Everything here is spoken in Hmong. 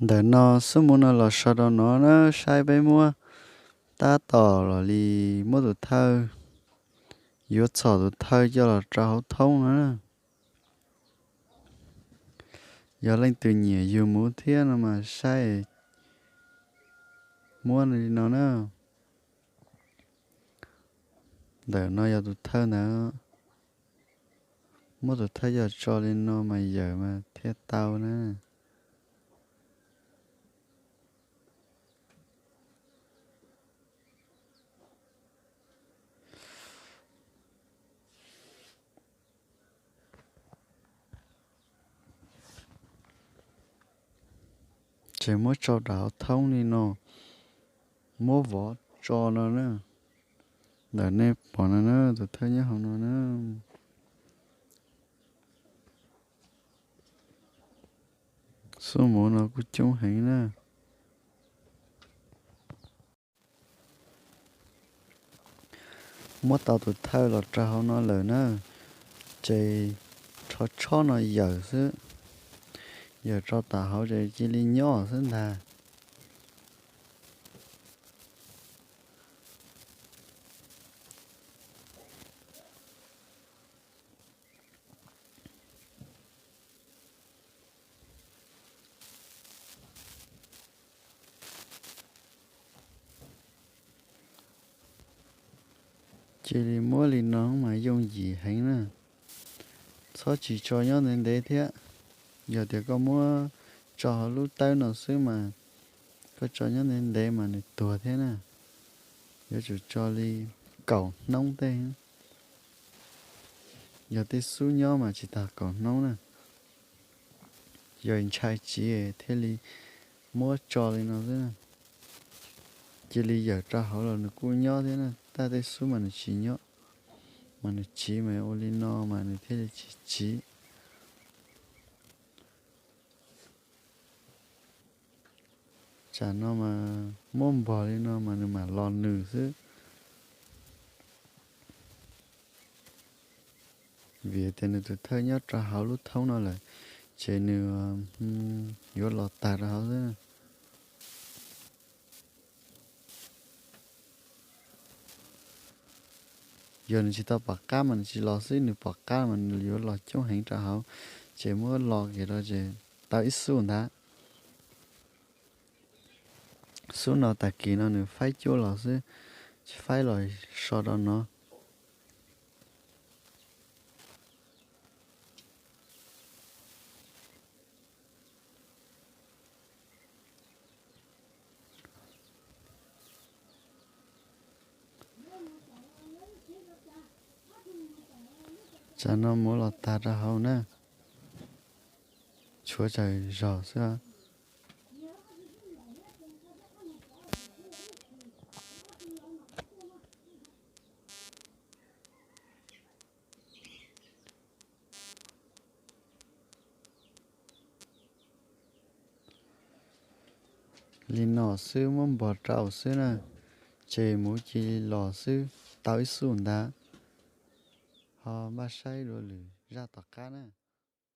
Ntawm no xub mus no los so rau no na, saib peb muab tab tom los li muab tus thawj, yuav txhom tus thawj coj los rau hauv thoob no na. Yog leej twg nyiam yug mus thiab no mas saib muab li no na. Ntawm no yog tus thawj ntawd, muab tus thawj coj tso li no mas yawm mas thiaj tau na. Ces muab tso rau hauv thoob li no, muab vov tso no na. Ntawm nej pom no na, tus thawj nyob hauv no na. Xub mus no kuj coob heev na. Muab tau tus thawj los rau hauv no lawm na, ces rho tshob no yawm xwb, yawm rau tom hauv ces cia li nyob xwb ntag. Cia li muab li no mas yooj yim heev na. Txhob tsis tso nyob ntev ntev thiab. Yog tias koj muab tso hauv lub tawb no xwb mas koj tso nyob ntev ntev mas nws tuag thiab na. Yuav tsum tso li kaum hnub tej. Yog tej xub nyob mas tsis tag kaum hnub na. Yog ntshai tsiv thiaj li muab tso li no xwb. Cia li yawm rau hauv los nws kuj nyob thiab na, tab tej xub mas nws tsis nyob, mas nws tsiv mas ua li no mas nws thiaj li tsis tsiv. Tsam no mas muab npog li no mas nws mam los nws xwb. Vim tias nws tus thawj nyob rau hauv lub thoob no lawm, ces nws yuav los tag rau hauv xwb. Yog nws tsis tau pom qab mas nws tsis los xwb, nws pom qab mas nws yuav los coob heev rau hauv, ces muab los kiag rau ces tau ib xub ntag. Xub no tag kis no nws faib cuab los xwb, tsis faib los so rau no. Tsam no mus los tag rau hauv na, tshuav tsawg zog xwb. Li no xwb muab npog rau xwb na, ces mus cia li los xwb tau ib xub ntag. Ho npaj saib dua lwm zaj tom qab na.